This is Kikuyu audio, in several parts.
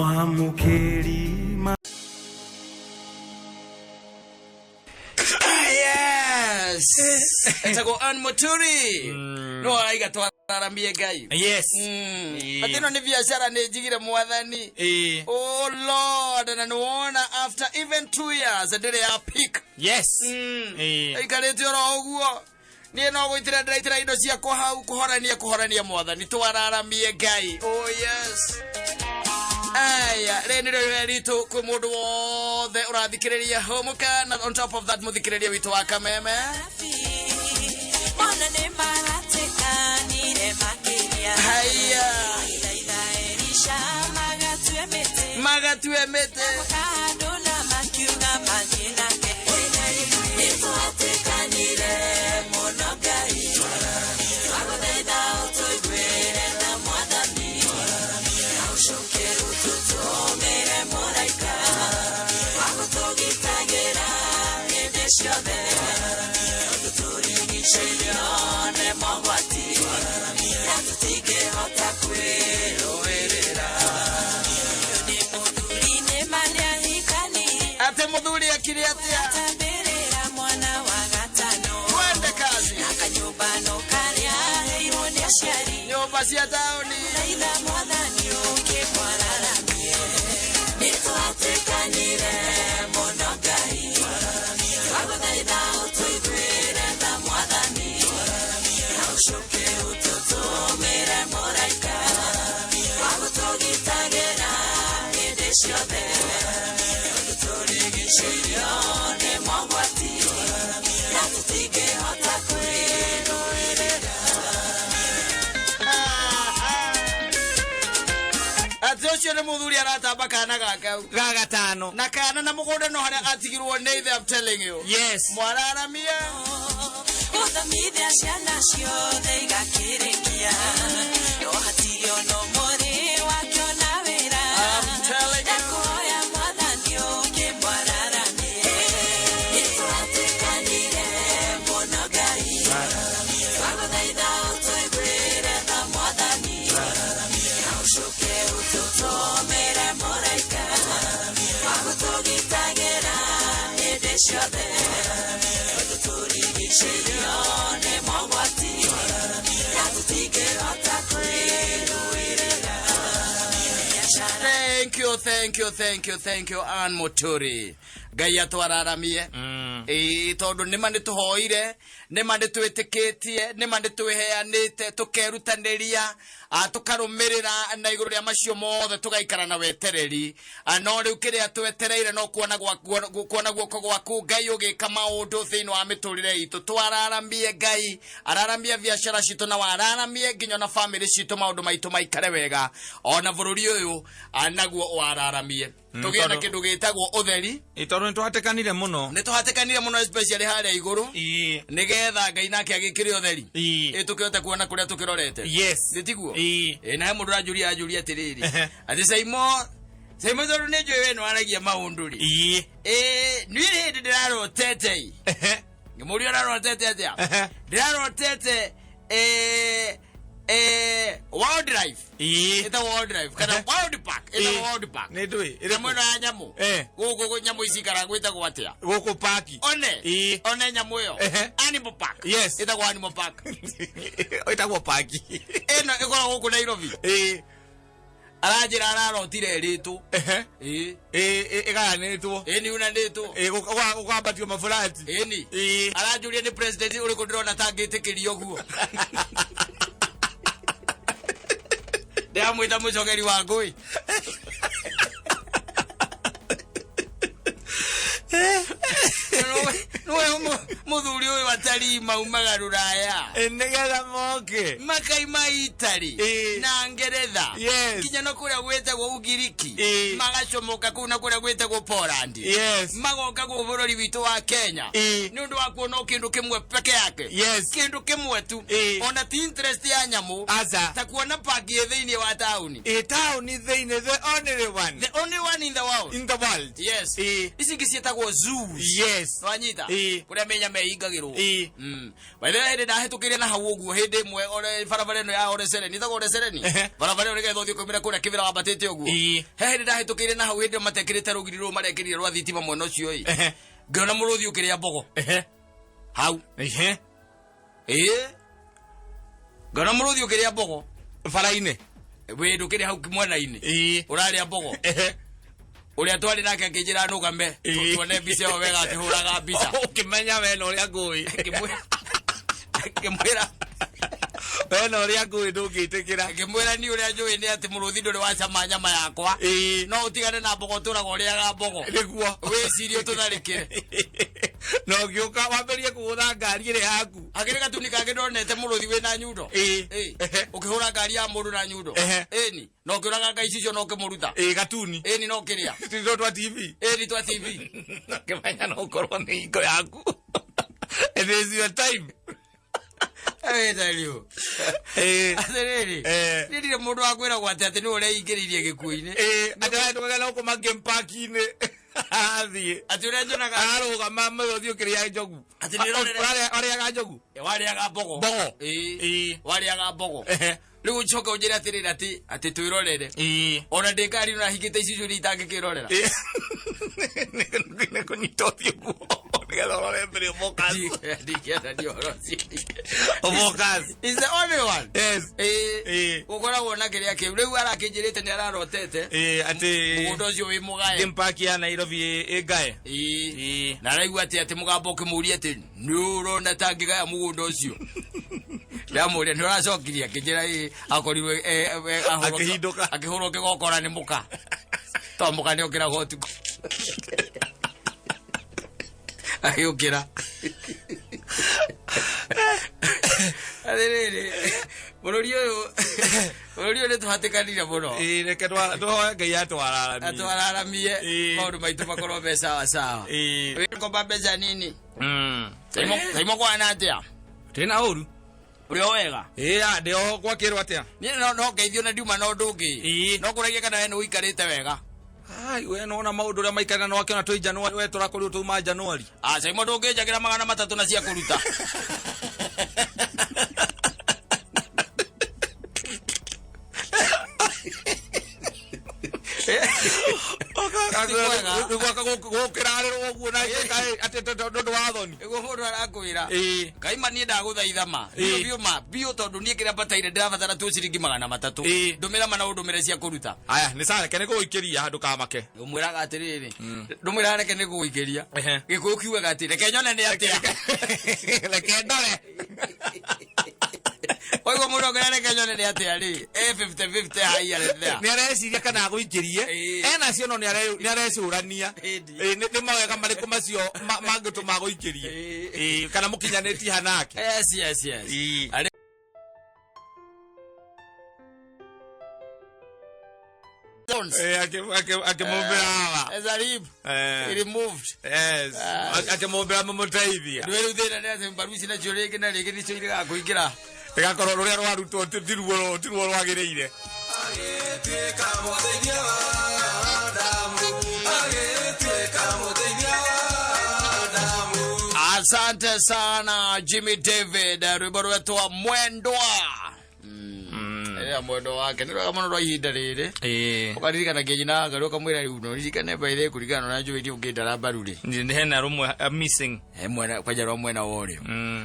Mwamũkĩri ma Yes. Etagwo Ann Muturi. No araiga twararamie Ngai. Yes. But ĩno nĩ biacara nĩ njigire mwathani. Ĩĩ. Oh Lord, na nĩwona after even 2 years ndĩrĩ ya peak. Yes. Ĩĩ. Aikarĩte oro ũguo. Niĩ no gũitĩra ndĩraitĩra indo ciakwa hau kũhorania kũhorania mwathani twararamie Ngai. Oh yes. Aya, rĩ nĩrĩo ihoya ritũ kwĩ mũndũ wothe ũrathikĩrĩria hũmũka na on top of that mũthikĩrĩria witũ wa Kameme. Mona nĩ maratĩkanire makĩria. Haya. Thaitha Elisha magatue mĩtĩ. Magatue mĩtĩ. Kando na makiuga mathiĩ nake. Nĩtwatĩkanire mũno Ngai. Twagũthaitha ũtũiguĩre tha Mwathani. Na ũcoke ũtũtũmĩre mũraika wa gũtũgitagĩra hĩndĩ ciothe. Tondũ tũrigicĩirio nĩ mogwati na tũtingĩhota kwĩrũĩrĩra. Nĩ mũthuri nĩ marĩahikanirie. Atĩ mũthuri akire atĩa? Atambĩrĩra mwana wa gatano. Twende kazi. Na kanyũmba no karĩa aheirwo nĩ aciari. Nyũmba cia taũni. Thaitha Mwathani ũkĩmwararamie. Nĩtwatĩkanire mũno Ngai. Twagũthaitha ũtũiguĩre tha Mwathani. Na ũcoke ũtũtũmĩre mũraika wa gũtũgitagĩra hĩndĩ ciothe. Tondũ tũrigicĩirio nĩ mogwati na tũtingĩhota kwĩrũĩrĩra. Atĩ ũcio nĩ mũthuri aratamba kana gakau. Ga gatano. Na kana na mũgũnda no harĩa atigirwo nĩ ithe, I'm telling you. Yes. Mwararamia. Gũthomithia ciana ciothe igakĩrĩkia no hatirĩ ona ũmwe wakĩona wĩra. I'm telling you. Ndakuhoya Mwathani ũkĩmwararamie. Nĩtwatĩkanire mũno Ngai. Twagũthaitha ũtũiguĩre tha Mwathani. Na ũcoke ũtũtũmĩre mũraika wa gũtũgitagĩra hĩndĩ ciothe. Tondũ tũrigicĩirio nĩ mogwati na tũtingĩhota kwĩrũĩrĩra. Biacara Thank you, thank you, thank you, thank you, Ann Muturi. Ngai atwararamie. Ĩĩ tondũ nĩma nĩ tũhoire, nĩma nĩ twĩtĩkĩtie, nĩma nĩ twĩheanĩte, tũkerutanĩria, tũkarũmĩrĩra na igũrũ rĩa macio mothe tũgaikara na wetereri. No rĩu kĩrĩa twetereire no kuona kuona guoko gwaku Ngai ũgĩka maũndũ thĩinĩ wa mĩtũrĩre itũ. Twararamie Ngai, araramie biacara citũ na wararamie nginya na famĩlĩ citũ maũndũ maitũ maikare wega. Ona bũrũri ũyũ naguo wararamie. Tũgĩe na kĩndũ gĩtagwo ũtheri. Ĩ tondũ nĩ tũhatĩkanire mũno. Nĩ tũhatĩkanire mũno especially harĩa igũrũ. Ĩĩ. Nĩgetha Ngai nake agĩkĩre ũtheri. Ĩĩ. Ĩ tũkĩhote kuona kũrĩa tũkĩrorete. Yes. Nĩ tiguo? Ĩĩ. Ĩ na he mũndũ ũranjũria anjũria atĩrĩrĩ. Ehe. Atĩ Saimo Saimo tondũ nĩ njũĩ we nĩwaragia maũndũ rĩ. Ĩĩ. Ĩ niĩ hĩndĩ ndĩrarotete ĩ. Ehe. Ngĩmũria ũrarotete atĩa? Ehe. Ndĩrarotete wildlife. Ĩĩ. Ĩtagwo wildlife kana Ehe. wild park. Ĩtagwo Ĩĩ. wild park. Nĩ ndũĩ. Nyamũ ĩno ya nyamũ. Eh. Gũkũ nyamũ ici ikaraga gwĩtagwo atĩa? Gũkũ paki. One. Ĩĩ. One nyamũ ĩyo. Ehe. Animal park. Yes. Ĩtagwo animal park. Ĩtagwo paki. Ĩno ĩkoragwo gũkũ Nairobi. Ĩĩ. Aranjĩra ararotire ĩrĩtwo. Ehe. Ĩĩ. Ĩĩ ĩgayanĩtwo. Ĩĩ nĩ unanĩtwo. Ĩĩ gũkambatio maburati. Ĩni. Ĩĩ. Aranjũria nĩ president ũrĩkũ ndĩrona tangĩtĩkĩria ũguo. Ndĩramwĩta mũcogeri wa ngũĩ. Nĩwe mũthuri ũyũ atarii maumaga rũraya. Ĩ nĩgetha moke. Makaima Italy Ĩĩ. na Ngeretha Yes. nginya na kũrĩa gwĩtagwo Ugiriki Ĩĩ. magacomoka kũu na kũrĩa gwĩtagwo Poland. Yes. Magoka gũkũ bũrũri witũ wa Kenya Ĩĩ. nĩ ũndũ wa kuona o kĩndũ kĩmwe peke yake. Yes. Kĩndũ kĩmwe tu. Ĩĩ. Ona ti interest ya nyamũ Aca. ta kuona park ĩ thĩinĩ wa taũni. Ĩ taũni thĩinĩ the only one The only one in the world. in the world. Yes. Ĩĩ. Ici ingĩ ciĩtagwo zoos. Yes. Wanyita Ĩĩ. kũrĩa mĩnyamũ ihenya mehingagĩrwo. Ĩĩ. By the way, hĩndĩ ndahĩtũkĩire na hau ũguo hĩndĩ ĩmwe ore barabara ĩno ya Oresereni, ĩtagwo Oresereni? Ehe. Barabara ĩyo nĩgetha ũthiĩ ũkaumĩra kũrĩa Kĩbĩra wambatĩte ũguo. Ĩĩ. He hĩndĩ ndahĩtũkĩire na hau hĩndĩ ĩyo matekĩrĩte rũgiri rũrũ marekĩrire rwa thitima mwena ũcio ĩ. Ehe. Ngĩona mũrũthi ũkĩrĩa mbogo Ehe. hau. Ehe. Ĩĩ. Ngĩona mũrũthi ũkĩrĩa mbogo. Bara-inĩ. Wĩ ndũkĩrĩ hau mwena-inĩ. Ĩĩ. Ũrarĩa mbogo. Ehe. Ũrĩa twarĩ nake akĩnjĩra nũgame. Ĩĩ. Tuone mbica ĩyo wega akĩhũraga mbica. Ũkĩmenya we na ũrĩa ngũĩ. Ngĩmwĩra We na ũrĩa ngũĩ ndũngĩtĩkĩra. Ngĩmwĩra niĩ ũrĩa njũĩ nĩ atĩ mũrũthi ndũrĩ wacama nyama yakwa. Ĩĩ. No ũtigane na mbogo ũtũraga ũrĩaga mbogo. Nĩguo. Wĩcirie ũtũtharĩkĩre. Na ũgĩũka wambĩrĩrie kũgũtha ngari ĩrĩa yaku. Hakĩrĩ gatuni kangĩ ndonete mũrũthi wĩna nyundo. Ĩĩ. Ĩĩ. Ehe. Ũkĩhũra ngari ya mũndũ na nyundo. Ehe. Ĩni. Na ũkĩũraga ngai icio na ũkĩmũruta. Ĩĩ gatuni. Ĩni no ũkĩrĩa. Tito twa TV. Ĩni twa TV. Ũkĩmenya no ũkorwo nĩ hingo yaku. It is your time. Ĩĩ Ĩĩ. Atĩrĩrĩ. Eh. Niĩ ndirĩ mũndũ wa kwĩragwo atĩ atĩ nĩwe ũreingĩrĩirie gĩkuũ-inĩ. Ĩĩ, atĩ arahĩtũkaga na gũkũ ma game park-inĩ. Athiĩ. Atĩ ũrĩa njonaga Ararũgama mũrũthi ũkĩrĩa njogu. Atĩ nĩrorere- Arĩaga njogu. warĩaga mbogo. Mbogo. Ĩĩ. Ĩĩ. Warĩaga mbogo. Ehe. Rĩu ũcoke ũnjĩre atĩrĩrĩ atĩ atĩ twĩrorere. Ĩĩ. Ona ndĩ ngari na hingĩte icicio iria itangĩkĩrorera. Ĩĩ. Nĩ kũnyita ũthiũ guo nĩgetha ũrore mbere ũfocus. Ndingĩenda nĩ ũhoro ũcio. Ũfocus. Is the only one. Yes. Ĩĩ. Ĩĩ. Gũkoragwo na kĩrĩa kĩu. Rĩu arakĩnjĩrĩte nĩ ararotete. Ĩĩ, atĩ Mũgũnda ũcio wĩ mũgae. game park ya Nairobi ĩ ngae. Ĩĩ. Ĩĩ. Na araigua atĩ atĩ mũgambo ũkĩmũria atĩ nĩ ũrona ta ngĩgaya mũgũnda ũcio. Ndamũria nĩ ũracokirie akĩnjĩra ĩĩ akorirwo ahũrwo- Akĩhindũka. akĩhũrwo kĩgokora nĩ mũka. To mũka nĩ okĩraga ũtukũ. Agĩũkĩra. Atĩrĩrĩ, bũrũri ũyũ bũrũri ũyũ nĩ tũhatĩkanire mũno. Ĩĩ, reke tũhoe Ngai atwararamie. Atwararamie Ĩĩ. maũndũ maitũ makorwo me sawa sawa. Ĩĩ. Wĩkomba mbeca nini? Mm. Taimo kwana atĩa? Ndĩna ũru. Ũrĩ o wega? Ĩĩ, a, ndĩ o gwakĩrwo atĩa? Niĩ no no ngeithio na ndiuma na ũndũ ũngĩ. Ĩĩ. No kũragia kana we nĩ ũikarĩte wega. Ai, we nona maũndũ ũrĩa maikarĩra na wakĩona twĩ January, we tũrakorirwo twauma January. Ah, Saimo ndũngĩnjagĩra 300 na cia kũruta. Gũkĩrarĩrwo ũguo na atĩ tondũ ũndũ wa thoni. Nĩguo mũndũ arakwĩra. Ĩĩ. Ngai ma niĩ ndagũthaitha ma. Biũ Ĩĩ. biũ ma biũ tondũ niĩ kĩrĩa bataire ndĩrabatara tu ciringi 300. Ĩĩ. Ndũmĩra ma na ũndũmĩre cia kũruta. Aya, nĩ sawa, reke nĩngũgũikĩria handũ kamake. Ũmwĩraga atĩrĩrĩ. Ndũmwĩraga reke nĩngũgũikĩria. Ehe. Gĩkũyũ kiugaga atĩ reke nyone nĩ atĩa. Reke ndore. Waigua mũndũ akĩra reke nyone nĩ atĩa rĩ. E 50-50 haiya there. Nĩ areciria kana agũikĩrie. Ĩĩ. Enacio no nĩ arecũrania. Ĩndi. Ĩĩ, nĩ mawega marĩkũ macio mangĩtũma agũikĩrie. Ĩĩ. Ĩĩ, kana mũkinyanĩtie hanake. Yes, yes, yes. Ĩĩ. Arĩ Jones. Ĩĩ, akĩmũmbĩra hawa. As a rib. Eh. Removed. Yes. Akĩmũmbĩra mũmũteithia. Ndwĩ rĩu thĩna nĩ atĩ mbaru ici nacio rĩngĩ na rĩngĩ nĩcio iregaga kũingĩra. Ĩgakorwo rũrĩa rwarutwo tiruo rwagĩrĩire. Asante sana Jimmy David, rwĩmbo rwetwa Mwendwa. Ĩrĩa mwendwa wake nĩ rwega mũno rwa ihinda rĩrĩ. Ĩĩ. Ũkaririkana nginya na ũkamwĩra rĩu no ririkane baithe kũringana na njũĩ ndiũ ngĩndara mbaru rĩ. Nĩ hena rũmwe missing. He mwena kwanja rwa mwena wa ũrĩo.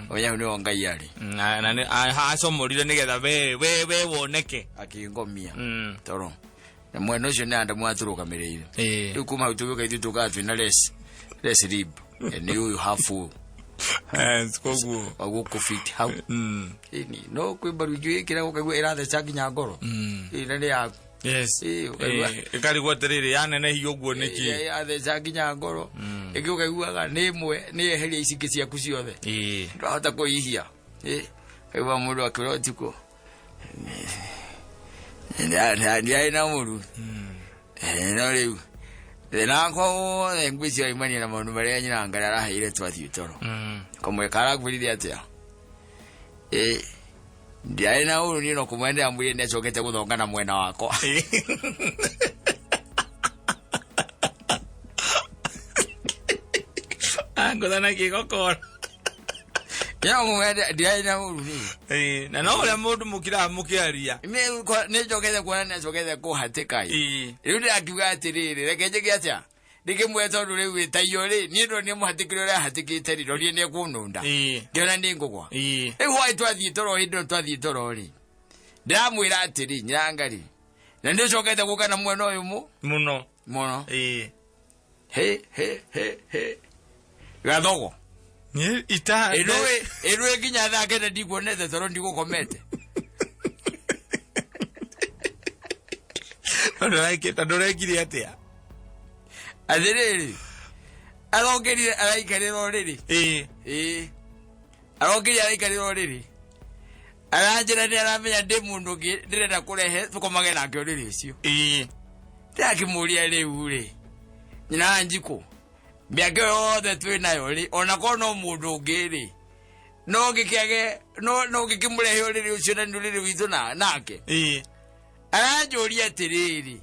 Oya hau nĩho Ngai arĩ. Na nĩ acomorire nĩgetha we woneke. Akĩngomia. Toro. Na mwena ũcio nĩ Adamu atũrũgamĩrĩire. Ĩĩ. Rĩu kuma hau tũgĩũka ithuĩ tũkaga twĩna less rib. Nĩ ũyũ hafu Yes, koguo. wa gũkũ fit hau. Ĩni, no kwĩ mbaru ingĩ wĩkĩra ũkaigua ĩratheca nginya ngoro. Ĩĩ, na nĩ yaku. Yes. Ĩĩ, ũkaigua. Ĩĩ, ĩkarigwo atĩrĩrĩ yanenehio ũguo nĩkĩ? Ĩratheca nginya ngoro. Ĩngĩ ũkaiguaga nĩ ĩmwe nĩ yeheria ici ingĩ ciaku ciothe. Ĩĩ. Ndwahota kũhihia. Ĩĩ, ũkaigua mũndũ akĩũra ũtukũ. Ndiarĩ na mũru. No rĩu thĩna wakwa wothe ngwĩciria waumania na maũndũ marĩa nyina Ngai araheire twathiĩ toro. Kamwe karakwĩrire atĩa? Ĩĩ, ndiarĩ na ũru niĩ no kũmwe ndĩramwĩrire nĩacokete gũthonga na mwena wakwa. Angũtha na kĩgokora. Kĩra ndirarĩ na ũru rĩ. Ĩĩ, na no ũrĩa mũndũ mũkiraga mũkĩaria. Nĩ njokete kuona nĩ acokete kũhatĩka ĩ. Ĩĩ. Rĩu ndĩrakiuga atĩrĩrĩ, reke njĩke atĩa? Ndĩkĩmwĩre tondũ rĩu wĩtaiyo rĩ, niĩ ndonire mũhatĩkĩre ũrĩa ahatĩkĩte rĩ, ndonire nĩ ekũnũnda. Ĩĩ. Ngĩona nĩ ngũgwa. Ĩĩ. Rĩu hwaĩ twathiĩ toro hĩndĩ ĩyo twathiĩ toro rĩ, ndĩramwĩra atĩrĩ, nyiranga rĩ, na nĩ ũcokete gũka na mwena ũyũ mũ Mũno. mũno. Ĩĩ. He he he he. Gathogo. Niĩ ita Ĩrũĩ ĩrũĩ nginya thaa kenda ndikuonete toro ndigũkomete. Tondũ ũrekire atĩa? Atĩrĩrĩ, arokĩrire araikarĩra ũrĩrĩ. Ĩĩ. Ĩĩ. Arokĩrire araikarĩra ũrĩrĩ. Aranjĩra nĩ aramenya ndĩ mũndũ ũngĩ ndĩrenda kũrehe tũkomage nake ũrĩrĩ ũcio. Ĩĩ. Ndĩrakĩmũria rĩu rĩ, nyina wa Njikũ, mĩaka ĩyo yothe twĩ nayo rĩ, ona korwo no mũndũ ũngĩ rĩ, no ngĩkĩage no ngĩkĩmũrehe ũrĩrĩ ũcio na nĩ ũrĩrĩ witũ na nake. Ĩĩ. Aranjũria atĩrĩrĩ,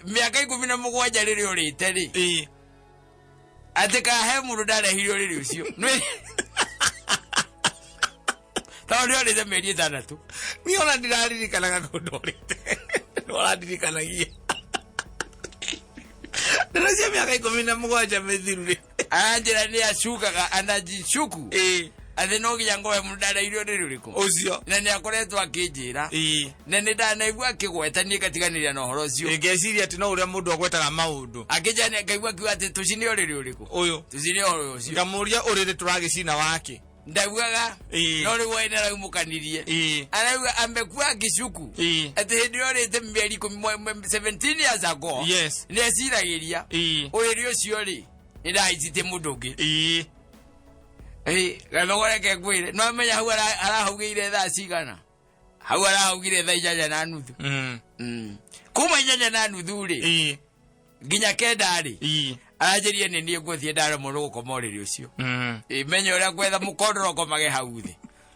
mĩaka 17 rĩrĩa ũrĩte rĩ, Ĩĩ. atĩ kahe mũndũ ndarehire ũrĩrĩ ũcio. Tondũ nĩ orĩte mĩeri 6. Niĩ ona ndiraririkanaga kũndũ ũrĩte. Nĩũrandirikanagia. Ndeto cia mĩaka 17 mĩthiru rĩ. Aranjĩra nĩ acukaga anajishuku. Ĩĩ. Atĩ no nginya ngoe mũndũ ndarehire ũrĩrĩ ũrĩkũ. Ũcio. Na nĩ akoretwo akĩnjĩra. Ĩĩ. Na nĩ ndanaigua akĩgweta niĩ ngatiganĩria na ũhoro ũcio. Ngeciria atĩ no ũrĩa mũndũ agwetaga maũndũ. Akĩnjĩra nĩ ngaigua akiuga atĩ tũcine ũrĩrĩ ũrĩkũ. Ũyũ. Tũcine ũrĩrĩ ũcio. Ngamũria ũrĩrĩ tũragĩcina wake. Ndaugaga. Ĩĩ. No rĩu we nĩaraumũkanirie. Ĩĩ. Arauga amekuwa akĩcuku. Ĩĩ. Atĩ hĩndĩ ĩyo ũrĩte mĩeri 17 years ago. Yes. Nĩ eciragĩria. Ĩĩ. Ũrĩrĩ ũcio rĩ, nĩ ndahaicĩtie mũndũ ũngĩ. Ĩĩ. Ĩĩ, gathogo reke ngwĩre. No amenya hau arahaugĩire thaa cigana. Hau arahaugire thaa 8:30. Kuma 8:30 rĩ, Ĩĩ. nginya 9 rĩ, Ĩĩ. aranjĩria nĩ niĩ ngũthiĩ ndaremwo nĩ gũkoma ũrĩrĩ ũcio. Ĩĩ, menya ũrĩa ngwetha mũkondoro ngomage hau thĩ.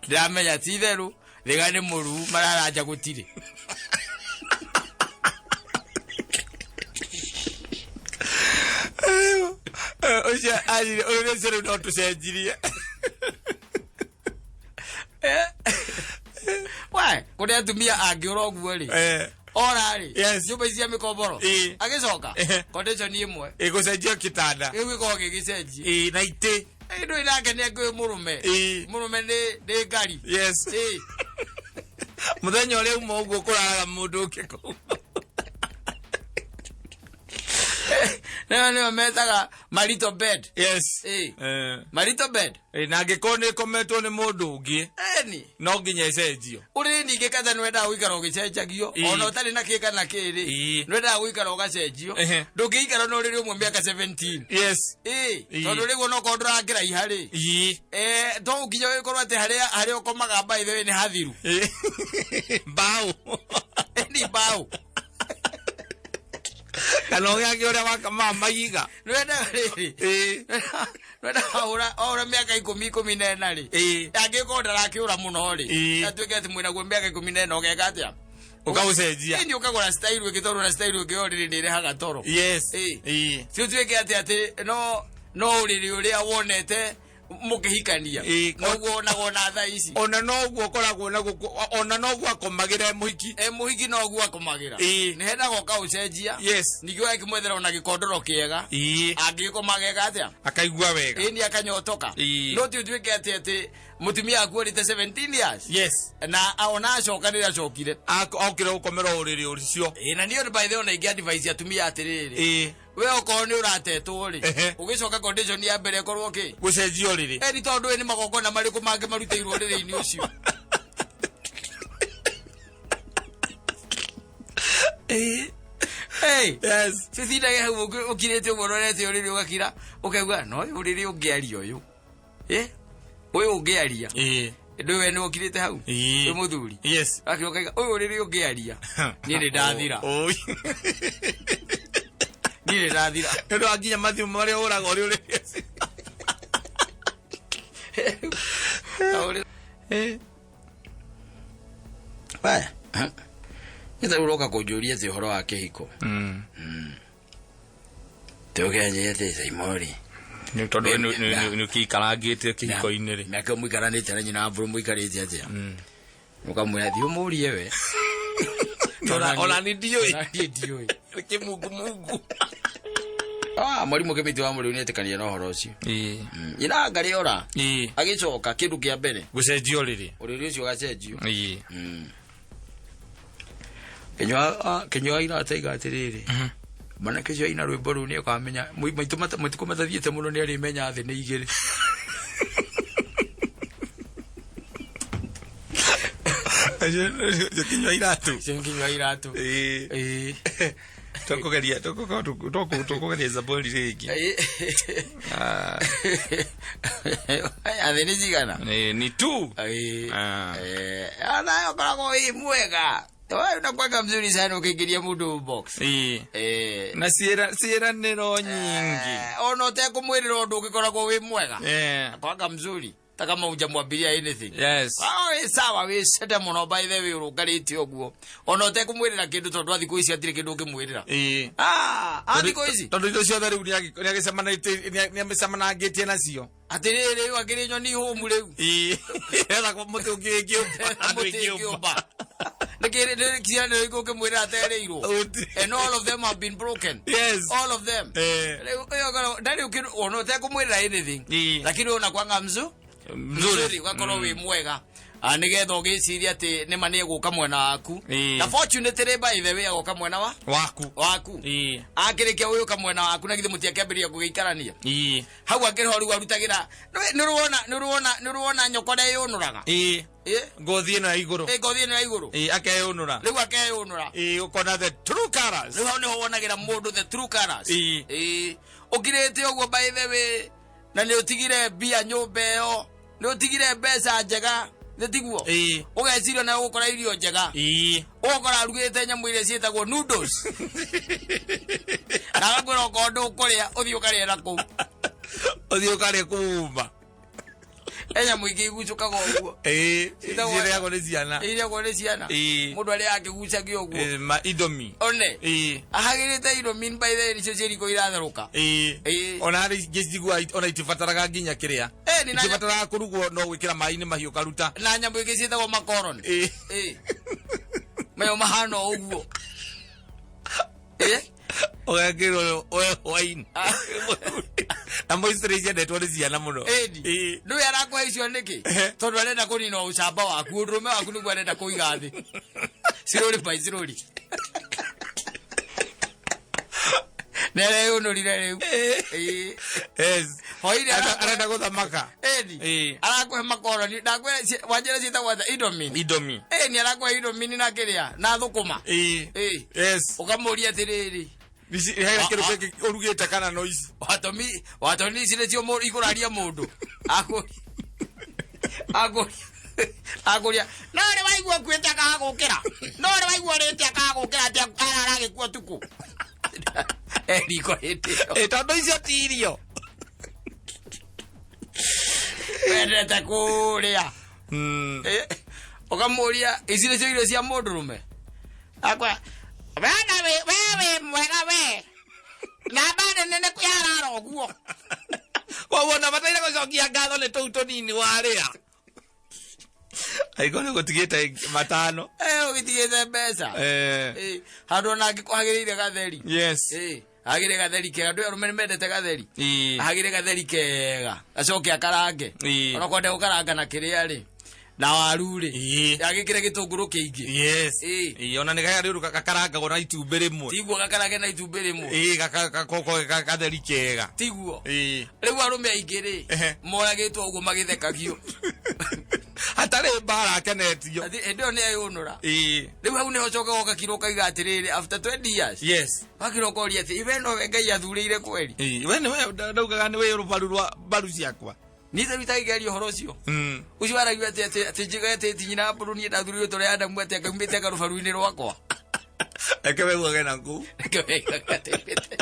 Ndĩramenya ti itherũ, thĩga nĩ mũruu, mararanja gũtirĩ. Ũcio anjĩrire, ũrĩrĩ ũcio rĩu no tũcenjirie. We, kũrĩ atumia angĩũra ũguo rĩ. Ora rĩ, Yes. nyũmba ici cia mĩkomboro. Ĩĩ. Agĩcoka, Ehe. condition ĩmwe. Ĩgũcenjio kĩtanda. Rĩu gĩkoragwo gĩgĩcenjia. Ĩĩ, na itĩ. Ĩ, ndũĩ nake nĩ angĩũĩ mũrũme. Ĩĩ. Mũrũme nĩ ngari. Yes. Ĩĩ. Mũthenya ũrĩa uma ũguo kũraraga mũndũ ũngĩ kũu. Nĩyo nĩyo metaga marital bed. Yes. Ĩĩ. Marital bed. Ĩĩ, na angĩkorwo nĩ ĩkometwo nĩ mũndũ ũngĩ, Ĩni. no nginya ĩcenjio. Ũrĩrĩ ningĩ kata nĩwendaga gũikara ũgĩcenjagio. Ĩĩ. Ona ũtarĩ na kĩ kana kĩ rĩ. Ĩĩ. Nĩwendaga gũikara ũgacenjio. Ehe. Ndũngĩikara na ũrĩrĩ ũmwe mĩaka 17. Yes. Ĩĩ. Ĩĩ. Tondũ rĩu onokorwo ndũrakĩraiha rĩ. Ĩĩ. To nginya ũgĩkorwo atĩ harĩa ũkomaga by the way nĩ hathiru. Ĩĩ. Mbaũ. Nĩ mbaũ. Kana ũgĩake ũrĩa wakamaga mahiga. Nĩwendaga rĩrĩ. Ĩĩ. Nĩwendaga wahũra mĩaka 14 rĩ. Ĩĩ. Angĩkorwo ndarakĩũra mũno rĩ. Ĩĩ. Atuĩke atĩ mwĩnaguo mĩaka 14 ũgeka atĩa? Ũkaũcenjia. Ĩni ũkagũra style ĩngĩ tondũ na style ĩngĩ yo rĩrĩ nĩ ĩrehaga toro. Yes. Ĩĩ. Ĩĩ. Ti ũtuĩke atĩ no ũrĩrĩ ũrĩa wonete mũkĩhikania. Ĩĩ. Noguo onagwo na thaa ici. Ona noguo ũkoragwo na gũkũ, ona noguo akomagĩra e mũhiki. E mũhiki noguo akomagĩra. Ĩĩ. Nĩ hendaga ũkaũcenjia. Yes. Ningĩ ũgakĩmwethera ona gĩkondoro kĩega. Ĩĩ. Angĩgĩkomaga atĩa? Akaigua wega. Ĩĩ nĩ akanyotoka. Ĩĩ. No ti ũtuĩke atĩ mũtumia waku ũrĩte 17 years. Yes. Na ona acoka nĩ acokire. Okire gũkomera ũrĩrĩ ũcio. Ĩĩ, na niĩ by the way ona ingĩ advise atumia atĩrĩrĩ. Ĩĩ. We okorwo nĩ ũratetwo rĩ, Ehe. ũgĩcoka condition ya mbere ĩkorwo kĩ? Gũcenjia ũrĩrĩ. Ĩni tondũ ĩ nĩ magongona marĩkũ mangĩ marutĩirwo ũrĩrĩ-inĩ ũcio? Ĩĩ. Hey. Yes. Cicindage hau ũkirĩte ũguo ũrorete ũrĩrĩ ũgakira, ũkaigua no ũyũ ũrĩrĩ ũngĩaria ũyũ. Ũyũ ũngĩaria. Ĩĩ. Ndũĩ we nĩ ũkirĩte hau? Ĩĩ. Wĩ mũthuri? Yes. Akira ũkaiga, ũyũ ũrĩrĩ ũngĩaria. Niĩ nĩ ndathira. Oi. Niĩ nĩ ndathira. Nĩ ũndũ wa nginya mathimũ marĩa ũraga ũrĩ ũrĩrĩ. We. Nĩ ta ũroka kũnjũria atĩ ũhoro wa kĩhiko. Tũkenjete Saimori. Nĩ tondũ we nĩ ũkĩikarangĩte kĩhiko-inĩ rĩ. Mĩaka ĩyo mũikaranĩte na nyina wa mbũrũ mũikarĩte atĩa? Ũkamwĩra thiĩ ũmũrie we. Ona ni ndiũĩ. Ona niĩ ndiũĩ. Kĩmungumungu. Ah, mwarimũ Kĩmĩtĩ wa Mũrĩu nĩetĩkania na ũhoro ũcio. Ĩĩ. Nyina ngarĩ ora. Ĩĩ. Agĩcoka kĩndũ kĩa mbere. Gũcenjio rĩrĩ. Ũrĩrĩ ũcio ũgacenjio. Ĩĩ. Kĩnyua kĩnyua irataiga atĩrĩrĩ. Mwanake ũcio aina rwĩmbo rũu nĩakamenya maitũ matukũ matathiĩte mũno nĩarĩmenya thĩ nĩ igĩrĩ. Ũcio kĩnyua iratũ. Ũcio kĩnyua iratũ. Ĩĩ. Ĩĩ. Tũkũgeria tũkũgeria Zaburi rĩngĩ. Ah. Athĩ nĩ cigana? Ĩĩ, ni tu. Ĩĩ. Ah. Eh, nayo ũkoragwo wĩ mwega. Wewe unakuwaga mzuri sana ukiingiria mũndũ box. Ĩĩ. Eh. Na ciĩranĩro nyingĩ. Ona ũtekũmwĩrĩra ũndũ ũngĩkoragwo wĩ mwega. Eh. Kwanga mzuri. Ta kama hujamwambiria anything. Yes. Ah, wĩ sawa wĩ cete mũno by the way ũrũngarĩte ũguo. Ona ũtekũmwĩrĩra kĩndũ tondũ a thikũ ici hatirĩ kĩndũ ũngĩmwĩrĩra. Ĩĩ. Ah, a thikũ ici. Tondũ indo ciothe rĩu nĩagĩcemanĩtie nacio. Atĩrĩrĩ rĩu akĩrĩ nyoni hũmu rĩu. Ĩĩ. Ethagwo mũtĩ ũngĩ ĩngĩũmba. Mũtĩ ĩngĩũmba. Nĩkĩ ciana irĩkũ ũngĩmwĩra aterĩirwo? Gũtirĩ. And all of them have been broken. Yes. All of them. Eh. Rĩu ũyũ ũkoragwo- ndarĩ ũkĩndũ ona ũtekũmwĩrĩra anything. Ĩĩ. Lakini wewe unakuanga mzu mzuri ugakorwo wĩ mwega. Ah, nĩgetha ũgĩciria atĩ nĩma nĩegũka mwena waku. Ĩĩ. Na fortunately by the way agoka mwena wa Waku. waku. Ĩĩ. Akĩrĩkia gũgĩũka mwena waku na githĩ mũtiakĩambĩrĩria gũgĩikarania. Ĩĩ. Hau akĩrĩ ho rĩu arutagĩra nĩũrona nyoko ũrĩa yũnũraga. Ĩĩ. Ĩ Ngothi ĩno ya igũrũ. Ĩ, ngothi ĩno ya igũrũ. Ĩĩ, akeyũnũra. Rĩu akeyũnũra. Ĩĩ, ũkona the true colors. Rĩu hau nĩho wonagĩra mũndũ the true colors. Ĩĩ. Ĩĩ. Ũkirĩte ũguo by the way na nĩ ũtigire mbia nyũmba ĩyo nĩ ũtigire mbeca njega nĩ tiguo? Ĩĩ. Ũgeciria na ũgũkora irio njega. Ĩĩ. Ũgakora arugĩte nyamũ iria ciĩtagwo noodles. Na agakwĩra okorwo ndũkũrĩa ũthiĩ ũkarĩe na kũu. Ũthiĩ ũkarĩe kũũma. He nyamũ ingĩ igucũkaga ũguo. Ĩĩ. Ciĩtagwo- Cirĩagwo nĩ ciana. Irĩagwo nĩ ciana. Ĩĩ. Mũndũ arĩa akĩgucagia ũguo. Ĩĩ, ma indomie. One. Ĩĩ. Ahagĩrĩte indo mean by the way nĩcio ciĩ riko iratherũka. Ĩĩ. Ĩĩ. Ona harĩ ingĩ njiguaga ona itibataraga nginya kĩrĩa. Ĩĩ, nĩ na- Itibataraga kũrugwo no gwĩkĩra maĩ-inĩ mahiũ ũkaruta. Na nyamũ ingĩ ciĩtagwo makoroni. Ĩĩ. Ĩĩ. Mayo mahana o ũguo. Ĩĩ. Ũgekĩrwo we hwainĩ. Na moisturizer ciendetwo nĩ ciana mũno. Ĩni. Ĩĩ. Nĩwe arakũhe icio nĩkĩ? Tondũ arenda kũnina ũcamba waku, ũndũrũme waku nĩguo arenda kũiga thĩ. Cirũri by cirũri. Nĩareyũnũrire rĩu. Ĩĩ. Yes. Hwainĩ Arenda gũthamaka. Ĩni. Ĩĩ. Arakũhe makoroni. Ndakwĩra wanjĩra ciĩtagwo atĩa? Indomie. Indomie. Ĩni arakũhe Indomie na kĩrĩa? Na thũkũma. Ĩĩ. Ĩĩ. Yes. Ũkamũria atĩrĩrĩ. Ici he kĩndũ kĩngĩ ũrugĩte kana no ici. Watomi watomi ici nĩcio ikũraria mũndũ. Akũria. Akũria. Akũria. No rĩ waigua ũkuĩte akaga gũkĩra. No rĩ waigua ũrĩte akaga gũkĩra atĩ arara agĩkua ũtukũ. E riko hĩndĩ ĩyo. Ĩĩ, tondũ icio ti irio. Wendete kũrĩa. Ũkamũria ici nĩcio irio cia mũndũrũme. Akwa wena we we wĩ mwega we. Namba nene nĩ yarara ũguo. Koguo ona bataire gũcokia ngatho nĩ tũu tũnini warĩa. Angĩkorwo nĩ ũgũtigĩte matano. Ũgĩtigĩte mbeca. Handũ ona angĩkorwo hagĩrĩire gatheri. Yes. Hagĩrĩire gatheri kega. Andũ arũme nĩ mendete gatheri. Ĩĩ. Hagĩrĩire gatheri kega. Acoke akarange. Ĩĩ. Ona kwenda gũkaranga na kĩrĩa rĩ. Na waru rĩ. Ĩĩ. Agĩkĩre gĩtũngũrũ kĩingĩ. Yes. Ĩĩ. Ĩĩ, ona nĩ gaya rĩu gakarangagwo na itumbĩ rĩmwe. Tiguo gakarange na itumbĩ rĩmwe. Ĩĩ, gatheri kega. Tiguo. Ĩĩ. Rĩu arũme aingĩ rĩ, Ehe. moragĩtwo ũguo magĩthekagio. Hatarĩ mbara akenetio. Hĩndĩ ĩyo nĩ eyũnũra. Ĩĩ. Rĩu hau nĩho ũcokaga ũgakira ũkaiga atĩrĩrĩ, after 20 years. Yes. Wakira ũkoria atĩ, iwe nowe Ngai athurĩire kweri. Ĩĩ, we nĩwe ndaugaga nĩwe rũbaru rwa mbaru ciakwa. Niĩ ta rĩu itangĩgeria ũhoro ũcio. Ũcio waragia atĩ atĩ atĩ njiga atĩ ti nyina mbũrũ niĩ ndathuririo tũrĩa Adamu atĩ akaumĩte karũbaru-inĩ rwakwa. Reke weguage na kũu. Reke weguage atĩ aumĩte.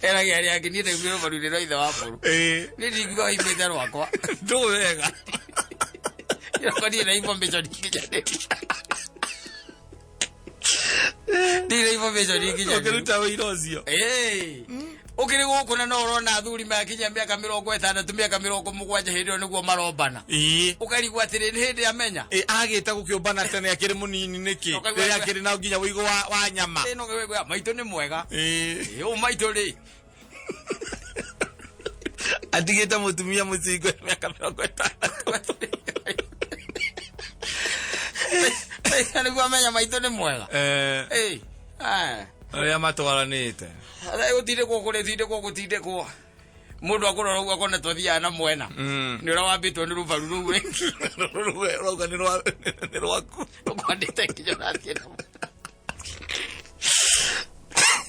Eragia arĩa angĩ niĩ ndaumire rũbaru-inĩ rwa ithe wa mbũrũ. Ĩĩ. Niĩ ndingiuga waumĩte rwakwa. Ndũĩ wega. Rwakwa niĩ na information nginyanĩru. Ndirĩ na information nginyanĩru. Ũkĩruta wĩra ũcio. Ĩĩ. Ũkĩrĩ gũkũ na no ũrona athuri makinya mĩaka 60, mĩaka 70, hĩndĩ ĩyo nĩguo marombana. Ũkarigwo atĩrĩ, nĩ hĩndĩ amenya. Agĩte gũkĩũmbana tene akĩrĩ mũnini nĩkĩ? Ũkaigua Rĩrĩa akĩrĩ na nginya ũigũ wa nyama. Ĩ, no ũkaigua, maitũ nĩ mwega. Ĩ, ũyũ maitũ rĩ. Atigĩte mũtumia mũcingo mĩaka 60. Nĩguo amenya maitũ nĩ mwega. Ĩ, aya. Arĩa matwaranĩte. Gũtindĩkwo kũrĩ tindĩkwo gũtindĩkwo. Mũndũ akũrora ũguo akona twathiaga na mwena. Nĩ ũrĩa wambĩtwo nĩ rũbaru rũu rĩ. Rũu ũrauga nĩ rwaku. Rũkwandĩte nginya ũrathiĩ na mwena.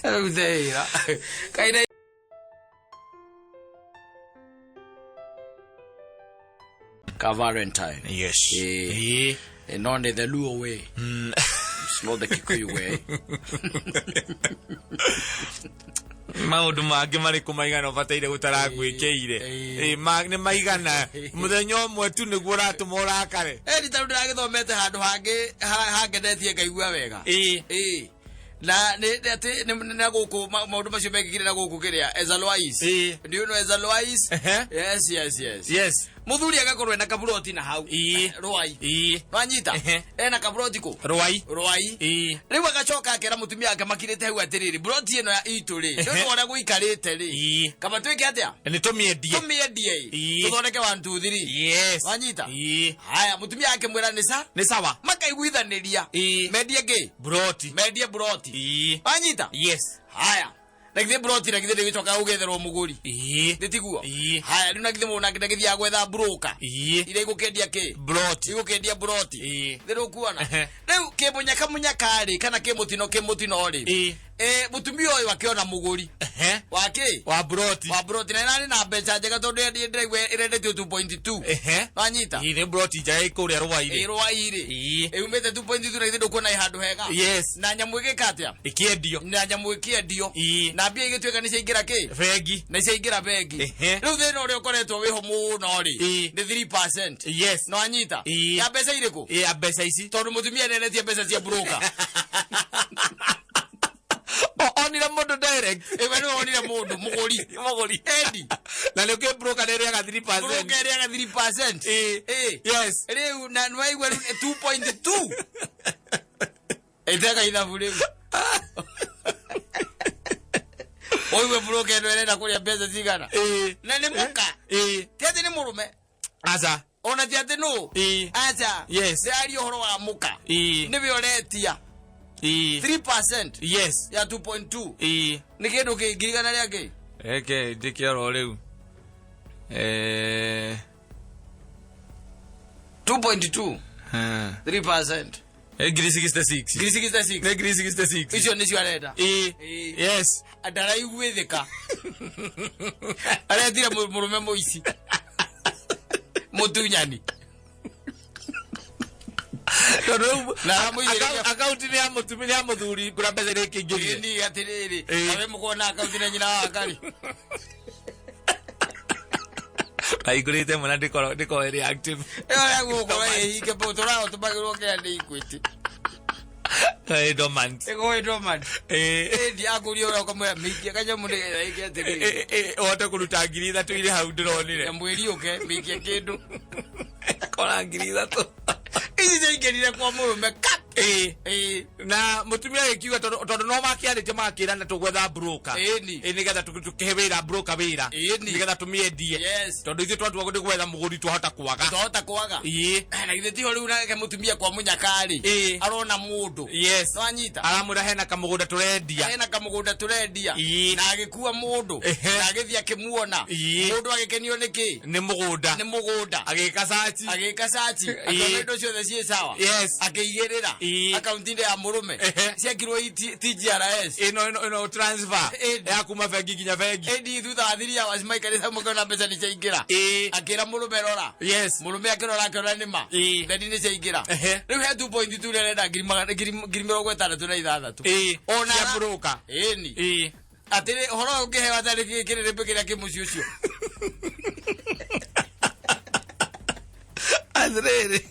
Rĩu theĩra. Kaina ka Valentine. Yes. Ĩ. No nĩ the Luo way. It's not the Kikuyu way. Maũndũ mangĩ marĩkũ maigana ũbataire gũtarakwĩkĩire? Nĩ maigana mũthenya ũmwe tu nĩguo ũratũma ũrakare. Ĩni tondũ ndĩragĩthomete handũ hangĩ hangenetie ngaigua wega. Ĩ. Na nĩ atĩ nĩ na gũkũ maũndũ macio mekĩkire na gũkũ kĩrĩa Ezalois. Do you know Ezalois? Yes, yes, yes. Yes. Mũthuri agakorwo ena kaburoti na hau. Rwai. Nwanyita? Ena kaburoti kũ? Rwai. Rwai. Rĩu agacoka akera mũtumia wake makirĩte hau atĩrĩrĩ, buroti ĩno ya itũ rĩ, nĩ ũndũ wa ũrĩa gũikarĩte rĩ. Kaba twĩke atĩa? Nĩ tũmĩendie. Tũmĩendie. Tũthondeke 1 2 3. Yes. Nwanyita? Haya, mũtumia akĩmwĩra nĩ sa? Nĩ sawa. Makaiguithanĩria. Mendie kĩ? Buroti. Mendie buroti. Wanyita? Yes. Haya. Na githĩ buroti na githĩ ndĩgĩcokaga gũgĩetherwo mũgũri? Nĩ tiguo? Haya, rĩu na githĩ mũndũ nake ndagĩthiaga gwetha broker? Iria igũkĩendia kĩ? Buroti. Igũkĩendia buroti. Nĩ rũkuona? Rĩu kĩmũnyaka mũnyaka rĩ, kana kĩmũtino kĩmũtino rĩ. Mũtumia ũyũ akĩona mũgũri. Wa kĩ? Wa buroti. Wa buroti. Na ĩrarĩ na mbeca njega tondũ ndĩraigua ĩrendetio 2.2. Wanyita? Nĩ buroti njega ĩ kũrĩa Rwai-rĩ. Ĩ Rwai-rĩ. Ĩumĩte 2.2 na githĩ ndũkuona ĩ handũ hega? Yes. Na nyamũ ĩgĩka atĩa? Ĩkĩendio. Na nyamũ ĩkĩendio. Na mbia igĩtuĩka nĩ ciaingĩra kĩ? Bengi. Nĩ ciaingĩra bengi. Rĩu thĩna ũrĩa ũkoretwo wĩho mũno rĩ, nĩ 3%. Yes. Na wanyita? Ya mbeca irĩkũ? Ya mbeca ici. Tondũ mũtumia nĩeretie mbeca cia broker. Onire mũndũ direct. Ĩwe nĩwe onire mũndũ, mũgũri. Mũgũri. Endi. Na nĩ ũkĩ broker nĩ ĩrĩaga 3%. Broker ĩrĩaga 3%. Yes. Rĩu na nĩwaigua rĩu nĩ 2.2. Ĩteka ithabu rĩu. Ũigue broker ĩno ĩrenda kũrĩa mbeca cigana. Na nĩ mũka. Ti atĩ nĩ mũrũme. Aca. Ona ti atĩ nũ. Aca. Yes. Ndĩraria ũhoro wa mũka. Nĩwe ũretia. 3%. Yes. Ya 2.2. Nĩ kĩndũ kĩ ngiri igana rĩa kĩ? Reke njĩke oro rĩu. 2.2. 3%. Ngiri 66. Ngiri 66. Nĩ ngiri 66. Icio nĩcio arenda. Yes. Ndaraiguĩthĩka. Aretire mũrũme mũici. Mũtunyani. Tondũ rĩu Na aramũigĩrĩria- akaunti nĩ ya mũtumia, nĩ ya mũthuri kũrĩa mbeca iria ikĩingĩrire. Ĩni atĩrĩrĩ, nawe mũkona akaunti na nyina wa Wakari. Ahingũrĩte ĩmwe na ndĩkorwo ĩrĩ active. Ĩyo ya gũkorwo ĩhinge bau, tũrahotũmagĩrwo kĩrĩa nĩ Equity. Ĩ dormant. Ĩkorwo ĩ dormant. Ĩndi akũria ũrĩa ũkamwĩra mĩikie kanyamũ nĩgetha ĩke atĩrĩrĩ. Ũhote kũruta 3,000 irĩ hau ndĩronire. Nyamũ ĩriũke, mĩikie kĩndũ. Kora 3,000. Ici ciaingĩrire kwa mũrũme kap. Na mũtumia agĩkiuga tondũ no makĩarĩtie magakĩrana tũgwetha broker. Nĩgetha tũkĩhe wĩra broker wĩra. Nĩgetha tũmĩendie. Yes. Tondũ ithuĩ twatua nĩ gwetha mũgũri twahota kwaga. Twahota kwaga. Na githĩ tiho rĩu nake mũtumia kwa mũnyaka-rĩ. Arona mũndũ. Yes. Nwanyita? Aramwĩra hena kamũgũnda tũrendia. Hena kamũgũnda tũrendia. Na agĩkua mũndũ. Na agĩthiĩ akĩmuona. Mũndũ agĩkenio nĩ kĩ? Nĩ mũgũnda. Nĩ mũgũnda. Agĩka search. Agĩka search. Akĩona indo ciothe ciĩ sawa. Yes. Akĩigĩrĩra. Akaunti-inĩ ya mũrũme. Ciekirwo TGRS. Ĩno transfer. Ya kuma bengi nginya bengi. Ĩndi thutha wa 3 hours maikarĩte hau makĩona mbeca nĩ ciaingĩra. Akĩra mũrũme rora. Yes. Mũrũme akĩrora akĩona nĩ ma. Then nĩ ciaingĩra. Rĩu he 2.2 arenda 66,000. Ona Cia broker. Ĩni. Atĩrĩ ũhoro ũyũ ũngĩheo atarĩ kĩrĩrĩmbĩ kĩrĩa kĩ mũciĩ ũcio. Atĩrĩrĩ.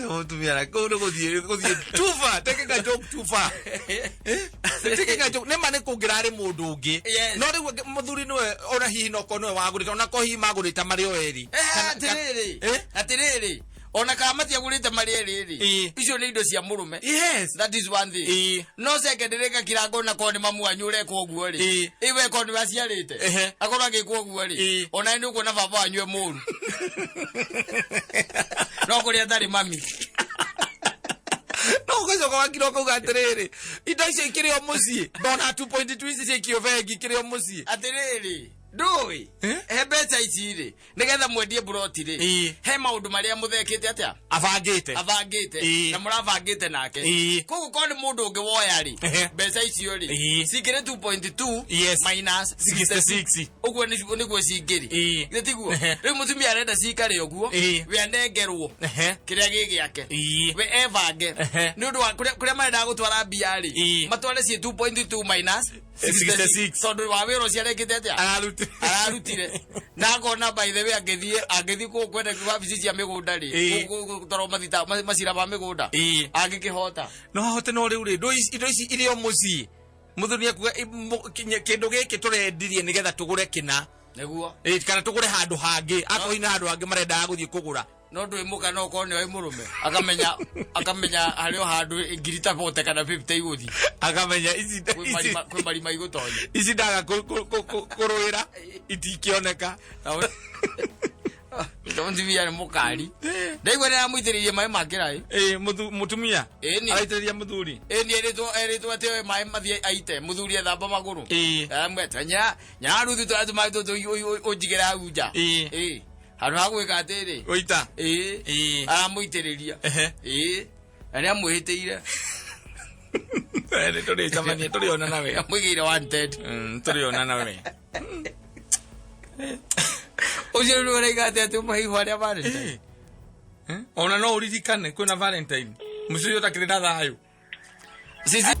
Mũtumia na kũu nĩ gũthiĩ gũthiĩ too far, taking a joke too far. Eh? Taking a joke. Nĩ ma nĩ kũngĩrarĩ mũndũ ũngĩ. Yes. No rĩu mũthuri nĩwe ona hihi no korwo nĩwe wagũrĩte ona korwo hihi magũrĩte marĩ o erĩ. Atĩrĩrĩ, Eh? atĩrĩrĩ, ona kana matiagũrĩte marĩ erĩ rĩ, Ĩĩ. icio nĩ indo cia mũrũme. Yes. That is one thing. Ĩĩ. No second rĩ, gakira ngona korwo nĩ mamu wanyu ũreka ũguo rĩ, Ĩĩ. ĩwe korwo nĩ waciarĩte, Ehe. akorwo agĩkwo ũguo rĩ, Ĩĩ. ona nĩ ũkuona baba wanyu e mũru. No kũrĩa atarĩ mami. No ũgacoka wakira ũkauga atĩrĩrĩ, indo icio ikĩrĩ o mũciĩ. Ndona 2.2 ici ciaikio bengi ikĩrĩ o mũciĩ. Atĩrĩrĩ, ndũĩ, Eh? he mbeca ici rĩ, nĩgetha mwendie mburoti rĩ, Ĩĩ. he maũndũ marĩa mũthekĩte atĩa? Abangĩte. Abangĩte. Ĩĩ. Na mũrabangĩte nake. Ĩĩ. Koguo korwo nĩ mũndũ ũngĩ woya rĩ, Ehe. mbeca icio rĩ, Ĩĩ. cingĩrĩ 2.2 Yes. minus 66. Ũguo nĩguo cingĩrĩ. Ĩĩ. Githĩ tiguo? Ehe. Rĩu mũtumia arenda cikare ũguo, Ĩĩ. we anengerwo Ehe. kĩrĩa gĩ gĩake. Ĩĩ. We ebange. Ehe. Nĩ ũndũ wa kũrĩa marendaga gũtwara mbia rĩ, Ĩĩ. matware ciĩ 2.2 minus 66. Tondũ wa wĩra ũcio arekĩte atĩa? Ararutire. Ararutire. Na akona by the way angĩthiĩ angĩthiĩ kũu kwenda wabici cia mĩgũnda rĩ, Ĩĩ. gũtwarwo mathita macira ma mĩgũnda. Ĩĩ. Angĩkĩhota. No ahote no rĩu rĩ, indo ici irĩ o mũciĩ. Mũthuri nĩekuga kĩndũ gĩkĩ tũrendirie nĩgetha tũgũre kĩna. Nĩguo. Ĩĩ, kana tũgũre handũ hangĩ. Akorwo hihi nĩ handũ hangĩ marendaga gũthiĩ kũgũra. No ndũĩ mũka no ũkorwo nĩoĩ mũrũme. Akamenya akamenya harĩ o handũ ngiri ta 40 kana 50 igũthiĩ. Akamenya ici Kwĩ ici marima kwĩ marima igũtonya. ici ndaga kũrũĩra itikĩoneka. Mũtumia nĩ mũkari. Ndaigua nĩ aramũitĩrĩirie maĩ ma kĩraĩ. Ĩĩ, mũtumia. Ĩni. Araitĩrĩria mũthuri. Ĩni erĩtwo erĩtwo atĩ oe maĩ mathiĩ aite mũthuri ethamba magũrũ. Ĩĩ. Aramweta nya nya ruthu tũrĩa tũmaĩ tũtũ ũnjigĩre hau nja. Ĩĩ. Ĩĩ. Handũ ha gwĩka atĩrĩ. Gũita. Ĩĩ. Ĩĩ. Aramũitĩrĩria. Ehe. Ĩĩ. Na nĩ amwĩhĩtĩire. Nĩ tũrĩcemania tũrĩonana we. Amwĩgĩire wanted. Tũrĩonana we. Ũcio nĩ ũraiga atĩ atĩ ũmwe ihũa rĩa Valentine. Ona no ũririkane kwĩna Valentine. Mũciĩ ũyũ ũtakĩrĩ na thayũ. Sisi